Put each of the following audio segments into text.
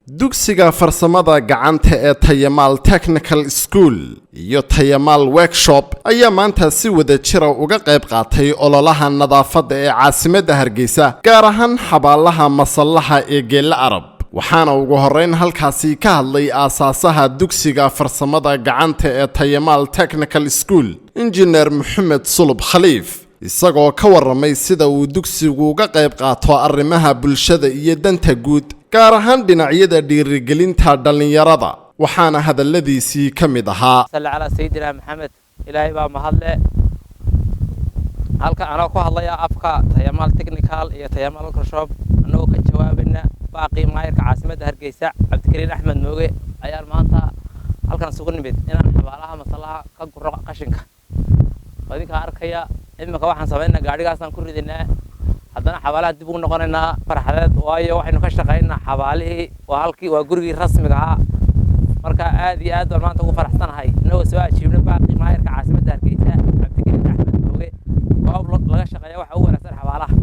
Dugsiga farsamada gacanta ee Tayamaal Technical School iyo Tayamaal Workshop ayaa maanta si wada jira uga qayb qaatay ololaha nadaafadda ee caasimadda Hargeysa, gaar ahaan xabaalaha Masallaha ee Geelle Arab. Waxaana ugu horreyn halkaasi ka hadlay aasaasaha dugsiga farsamada gacanta ee Tayamaal Technical School, Injineer Maxamed Sulub Khaliif, isagoo ka warramay sida uu dugsigu uga qayb qaato arrimaha bulshada iyo danta guud, gaar ahaan dhinacyada dhiirigelinta dhallinyarada. Waxaana hadalladiisii ka mid ahaa: Salli calaa sayidina Maxamed. Ilaahay baa mahadle. Halka anoo ku hadlaya afka Tayamaal Technical iyo Tayamaal Workshop, annagoo ka jawaabayna baaqii maayarka caasimadda Hargeysa, Cabdikariin Axmed Mooge, ayaan maanta halkan isugu nimid inaan xabaalaha Masallaha ka guro qashinka. Idinkaa arkaya, iminka waxaan samaynaa gaadhigaasaan ku ridaynaa, haddana xabaalaha dib ugu noqonaynaa. Farxadeed, waayo waxaynu ka shaqaynaa xabaalihii, waa halkii, waa gurigii rasmiga ahaa. Marka aad iyo aad baan maanta ugu faraxsanahay inagoo soo ajiibno baaqii maayarka caasimadda Hargeysa, Cabdikariin Axmed Mooge. Goob laga shaqeeya waxa ugu wanaagsan xabaalaha.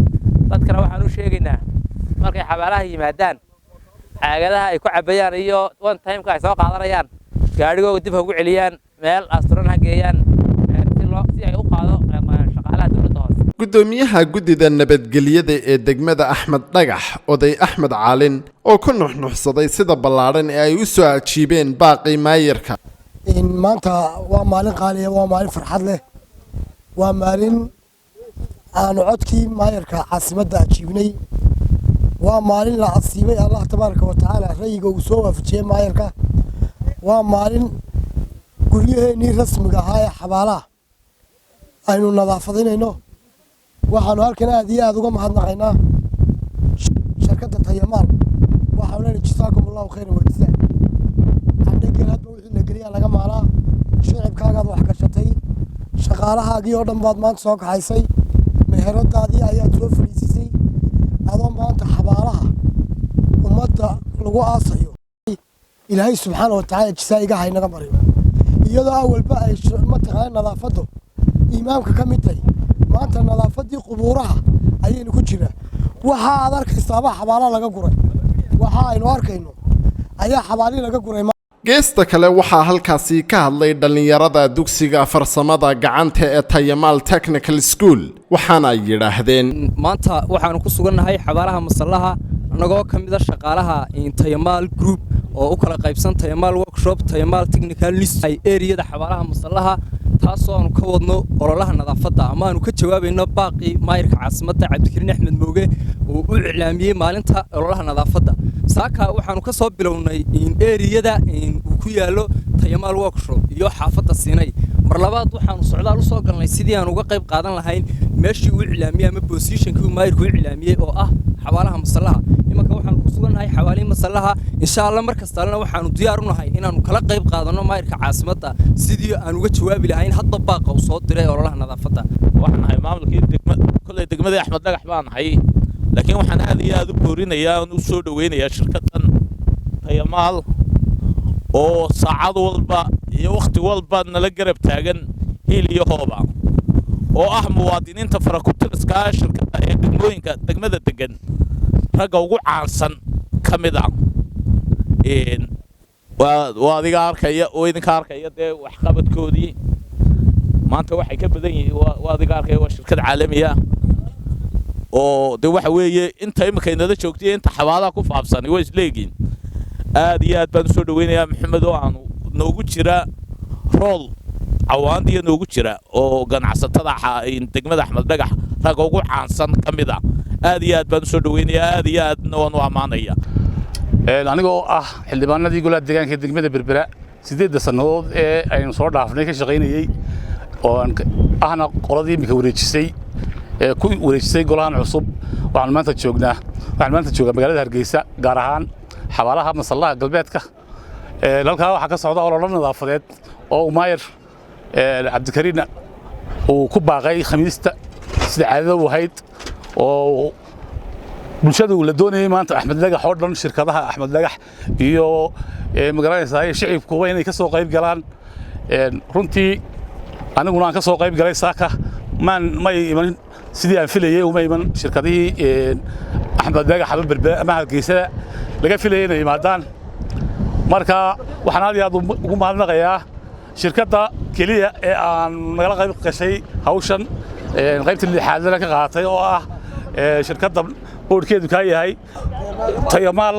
Dadkana waxaan u sheegaynaa, markay xabaalaha yimaadaan, caagadaha ay ku cabayaan iyo one timeka ay soo qaadanayaan, gaadhigooga dib ha ugu celiyaan, meel asturan ha geeyaan, si ay u qaado shaqaalaha dowladda hoose. Guddoomiyaha guddida nabadgelyada ee degmada Axmed Dhagax, Oday Axmed Caalin, oo ku nuxnuxsaday sida ballaadhan ee ay u soo ajiibeen baaqii maayarka. Maanta waa maalin qaaliya, waa maalin farxad leh, waa maalin aanu codkii maayarka caasimadda ajiibnay, waa maalin la casiibay Allah tabaaraka wa tacaala rayiga uu soo waafajiyey maayarka, waa maalin guryaheennii rasmiga ahaa ee xabaalaha aynu nadaafadinayno. Waxaanu halkan aad iyo aada uga mahadnaqaynaa shirkadda Tayamaal. Waxaanu leenahay jasaakum Allahu khayran wajazaa. Andhagel hadba wixii la geliyaa laga maalaa. Shicibkaagaad wax gashatay, shaqaalahaagii oo dhan baad maanta soo kaxaysay, meheradaadii ayaad soo fadhiisisay, adoo maanta xabaalaha ummadda lagu aasayo. Ilaahay subxaana wa tacaala jisaa'iga ha inaga mariyo. Iyadoo awalba ay mataqaana nadaafaddu iimaamka ka mid tahay, maanta nadaafaddii qubuuraha ayaynu ku jiraa. Waxa aad arkaysaaba xabaalaha laga guray, waxa aynu arkayno ayaa xabaalihii laga guray. Geesta kale, waxaa halkaasi ka hadlay dhallinyarada dugsiga farsamada gacanta ee Tayamaal Technical School, waxaana ay yidhaahdeen: Maanta waxaanu ku sugannahay xabaalaha Masallaha, annagoo ka mida shaqaalaha Tayamaal Group oo u kala qaybsan Tayamaal Workshop, Tayamaal Technical eriyada xabaalaha Masallaha, taasoo aanu ka wadno ololaha nadaafadda ama aanu ka jawaabayno baaqii maayirka caasimadda, Cabdikariin Axmed Mooge, uu u iclaamiyey maalinta ololaha nadaafadda. Saaka waxaanu ka soo bilownay eriyada uu ku yaallo Tayamaal Workshop iyo xaafadda Siinay. Mar labaad waxaanu socdaal u soo galnay sidii aan uga qayb qaadan lahayn meeshii uu iclaamiyey ama positionkii uu maayirku u iclaamiyey oo ah xabaalaha Masallaha. Imanka waxaanu ku sugannahay xabaalihii Masallaha. Insha Allah mar kastaalena waxaanu diyaar u nahay inaanu kala qayb qaadanno maayirka caasimadda sidii aan uga jawaabi lahayn hadba baaqa uu soo diray ololaha nadaafadda. Waxaan nahay maamulkii degma, kolley degmadii Axmed Dhagax baan nahay, laakiin waxaan aad iyo aad u boorinayaa oon u soo dhoweynayaa shirkaddan Tayamaal oo saacad walba iyo wakhti walba nala garab taagan, hiil iyo hooba, oo ah muwaadiniinta farakutiriska ah shirkadda ee degmooyinka degmada degan ragga ugu caansan ka mid ah. Waa adiga arkaya oo idinka arkaya dee waxqabadkoodii maanta waxay ka badan yihiin. Waa adiga arkaya, waa shirkad caalami ah oo de waxa weeye inta imika inala joogtay inta xabaalaha ku faafsanay way isleegiin. Aad iyo aad baan usoo dhaweynayaa Maxamed oo aanu noogu jira rool cawaandiya noogu jira oo ganacsatada degmada Axmed Dhagax ragga ugu caansan ka mid ah. Aad iyo aad baan usoo dhaweynayaa, aad iyo aadna waan u ammaanaya. Anigoo ah xildhibaanadii golaha deegaanka degmada Berbera 8-da sannadood ee aynu soo dhaafnay ka shaqaynayey, oo aan ahna qoladii iminka wareejisay ee ku wareejisay golahan cusub, waxaan maanta joogaa magaalada Hargeysa, gaar ahaan xabaalaha Masallaha galbeedka. Halkaa waxaa ka socda ololo nadaafadeed oo maayar Cabdikariin uu ku baaqay Khamiista, sida caadada u ahayd, oo bulshadu la doonayay maanta Axmed Dhagax oo dhan, shirkadaha Axmed Dhagax iyo magaranaysaa shicibkuba inay ka soo qayb galaan. Runtii aniguna aan ka soo qayb galay. Saaka maan may iman sidii aan filayay, uma iman shirkadihii Axmed Dhagax ama Berbera ama Hargeysada. Laga filayay inay yimaadaan. Marka waxaan aad iyo aad ugu mahadnaqayaa shirkadda keliya ee aan nagala qayb gashay hawshan, qaybta lixaadana ka qaadatay, oo ah shirkadda boodhkeedu kaa yahay Tayamaal.